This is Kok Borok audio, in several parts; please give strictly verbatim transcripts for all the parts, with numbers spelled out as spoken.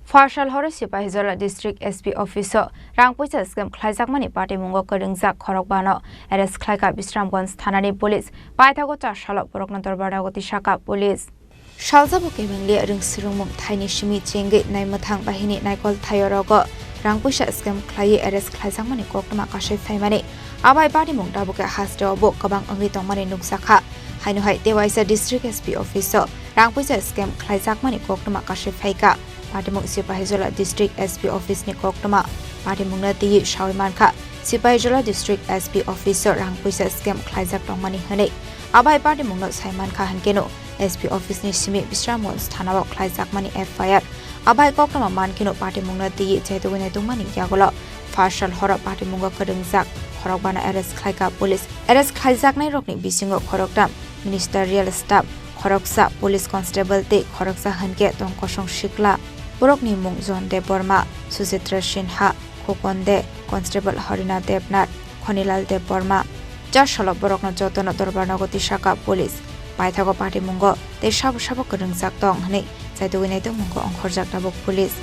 Pharsal horo Sipahijola District S P office o rang puisa scam khlaijakmani patimungo kwrwngjak khorokbano arrest khlaikha Bisramganj thanani police. Paithago chasalo borokno dorbar nagoti sakha police. Saljabo kemengli rwngswrwngmung thaini simi chengwi naimwthang bahini naikol thaio rogo rang puisa scam khlaiwi arrest khlaijakmani koktwma kasui phaimani. Abai patimung tabukhe hasteo bo kwbang wngwi tongmani nukjakha. Haino hai tewaisa District S P office o rang puisa scam khlaijakmani koktwma kasui phaikha. Patimung Sipahijola District S P office ni koktwma patimungno twiwi sawi mankha. Sipahijola District S P office o rang puisa scam khlaijak tongmani hwnwi abai patimungno sai mankha hwnkeno S P office ni simi Bisramganj thanao khlaijakmani F I R. Abai koktwma mankeno patimungno twiwi chaitugwi naitugmani yagulo pharsal horo patimungo kwrwngjak khorokbano arrest khlaikha police. Arrest khlaijaknairokni bisingo khoroktham ministerial staff, khoroksa police constable tei khoroksa hwnkhe tong kosong sikla. Borokni mung John Debbarma, Suchitra Sinha, Khokon De, Constable Harina Debnath, Khonilal Debbarma. Chasalo borokno jotono dorbar nagoti sakha police. Paithago patimungo tei sabo sabo kwrwngjak tong hwnwi chaitugwi naitugmungo ongkhorjak tabuk police.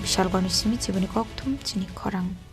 Bishalgoni simi chiboni kokthum chini khorang.